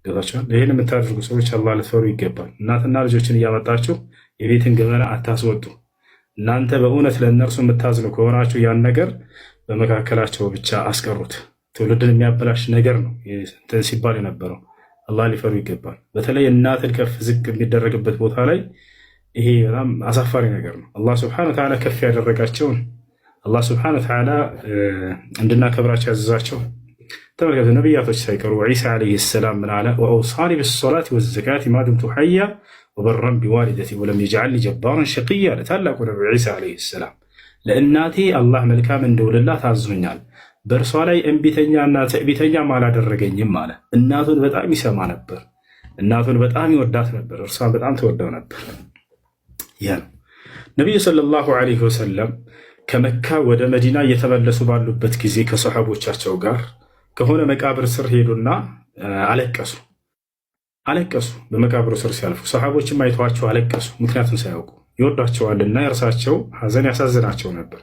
ገብታችኋል? ይህን የምታደርጉ ሰዎች አላህ ልትፈሩ ይገባል። እናትና ልጆችን እያመጣችሁ የቤትን ገመና አታስወጡ። እናንተ በእውነት ለእነርሱ የምታዝኑ ከሆናችሁ ያን ነገር በመካከላቸው ብቻ አስቀሩት። ትውልድን የሚያበላሽ ነገር ነው እንትን ሲባል የነበረው። አላህ ሊፈሩ ይገባል። በተለይ እናትን ከፍ ዝቅ የሚደረግበት ቦታ ላይ ይሄ በጣም አሳፋሪ ነገር ነው። አላህ ስብሐነ ወተዓላ ከፍ ያደረጋቸውን፣ አላህ ስብሐነ ወተዓላ እንድናከብራቸው ያዘዛቸው፣ ተመልከቱ። ነቢያቶች ሳይቀሩ ዒሳ ዓለይሂ ሰላም ምን አለ? وأوصاني بالصلاة والزكاة ما دمت حيا وبرا بوالدتي ولم يجعلني جبارا شقيا አለ ታላቁ ነቢ ዒሳ ዓለይሂ ሰላም። ለእናቴ አላህ መልካም እንደውልላት አዞኛል፣ በእርሷ ላይ እምቢተኛና ትዕቢተኛም አላደረገኝም አለ። እናቱን በጣም ይሰማ ነበር። እናቱን በጣም ይወዳት ነበር። እርሷን በጣም ትወደው ነበር። ያ ነው። ነቢዩ ሰለላሁ ዐለይሂ ወሰለም ከመካ ወደ መዲና እየተመለሱ ባሉበት ጊዜ ከሰሐቦቻቸው ጋር ከሆነ መቃብር ስር ሄዱና አለቀሱ። አለቀሱ በመቃብሩ ስር ሲያልፉ ሰሐቦችም አይተዋቸው አለቀሱ። ምክንያቱም ሳያውቁ ይወዷቸዋልና የእርሳቸው ሐዘን ያሳዝናቸው ነበር።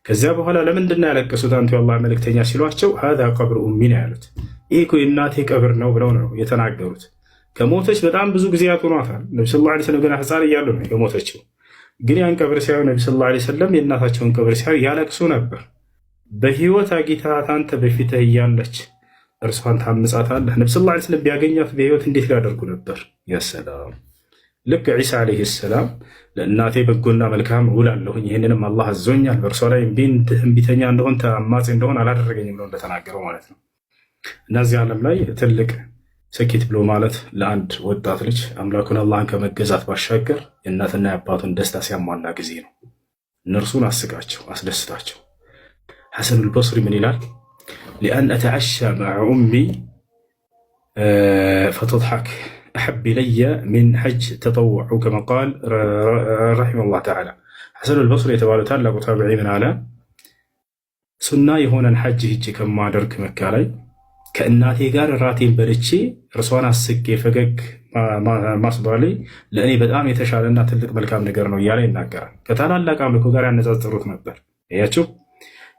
ከዚያ በኋላ ለምንድን ነው ያለቀሱት አንቱ የአላህ መልእክተኛ ሲሏቸው፣ هذا قبر أمي ነው ያሉት። ይህ እኮ የእናቴ ቀብር ነው ብለው ነው የተናገሩት። ከሞተች በጣም ብዙ ጊዜያት ሆኗታል። ነቢ ሰለላሁ ዐለይሂ ወሰለም ገና ሕፃን እያሉ ነው የሞተችው። ግን ያን ቀብር ሲያዩ፣ ነቢ ሰለላሁ ዐለይሂ ወሰለም የእናታቸውን ቀብር ሲያዩ ያለቅሱ ነበር። በህይወት አግኝተሃት አንተ በፊትህ እያለች እርሷን ታምጻታለህ? ነቢ ሰለላሁ ዐለይሂ ወሰለም ቢያገኛት በህይወት እንዴት ሊያደርጉ ነበር? ያ ሰላም! ልክ ዒሳ ዓለይሂ ሰላም ለእናቴ በጎና መልካም እውላለሁኝ፣ ይህንንም አላህ አዞኛል፣ በእርሷ ላይ እምቢተኛ እንደሆን ተአማጺ እንደሆን አላደረገኝም ብሎ እንደተናገረው ማለት ነው። እና እዚህ ዓለም ላይ ትልቅ ስኬት ብሎ ማለት ለአንድ ወጣት ልጅ አምላኩን አላህን ከመገዛት ባሻገር የእናትና የአባቱን ደስታ ሲያሟላ ጊዜ ነው። እነርሱን አስቃቸው፣ አስደስታቸው። ሐሰኑል በስሪ ምን ይላል? لأن أتعشى مع أمي فتضحك أحب إلي من حج تطوع أو كما قال رحمه الله تعالى። ሐሰኑል በስሪ የተባለው ታላቁ ታቢዒ ምን አለ? ሱና የሆነን ሐጅ ሂጄ ከማደርግ መካ ላይ ከእናቴ ጋር እራቴን በልቼ እርሷን አስቄ ፈገግ ማስባሌ ለእኔ በጣም የተሻለና ትልቅ መልካም ነገር ነው እያለ ይናገራል። ከታላላቅ አምልኮ ጋር ያነጻጽሩት ነበር። እያችሁ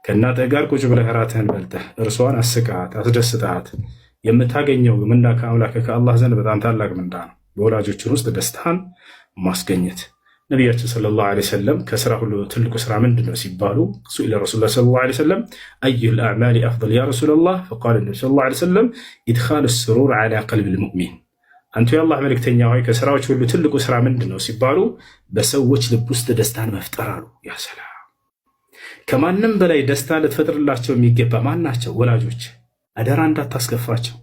ከእናትህ ጋር ቁጭ ብለህ እራትህን በልተህ እርሷን አስቀሃት አስደስተሃት የምታገኘው ምንዳ ከአምላክ ከአላህ ዘንድ በጣም ታላቅ ምንዳ ነው። በወላጆችን ውስጥ ደስታን ማስገኘት። ነቢያችን ሰለላሁ ዐለይሂ ወሰለም ከስራ ሁሉ ትልቁ ስራ ምንድን ነው ሲባሉ፣ سئل رسول الله صلى الله عليه وسلم أي الأعمال أفضل يا رسول الله، فقال النبي صلى الله عليه وسلم إدخال السرور على قلب المؤمن። አንቱ የአላህ መልእክተኛ ሆይ፣ ከስራዎች ሁሉ ትልቁ ስራ ምንድን ነው ሲባሉ በሰዎች ልብ ውስጥ ደስታን መፍጠር አሉ። ያ ሰላም! ከማንም በላይ ደስታ ልትፈጥርላቸው የሚገባ ማን ናቸው? ወላጆች። አደራ እንዳታስከፋቸው።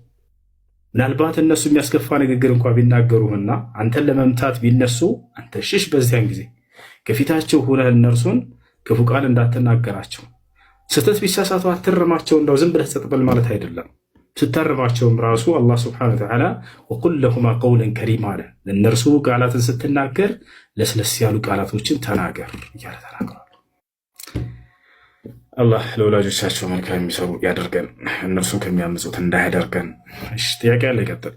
ምናልባት እነሱ የሚያስከፋ ንግግር እንኳ ቢናገሩህና አንተን ለመምታት ቢነሱ አንተ ሽሽ። በዚያን ጊዜ ከፊታቸው ሆነህ እነርሱን ክፉ ቃል እንዳትናገራቸው። ስህተት ቢሳሳቱ አትርማቸው። እንደው ዝም ብለህ ጸጥ በል ማለት አይደለም። ስታርማቸውም ራሱ አላህ ስብሐነሁ ወተዓላ وقل لهما قولا كريما አለ። ለእነርሱ ቃላትን ስትናገር ለስለስ ያሉ ቃላቶችን ተናገር እያለ ተናግሯል። አላህ ለወላጆቻቸው መልካም የሚሰሩ ያደርገን፣ እነርሱን ከሚያምፁት እንዳያደርገን። እሺ፣ ጥያቄ አለ? ይቀጥል።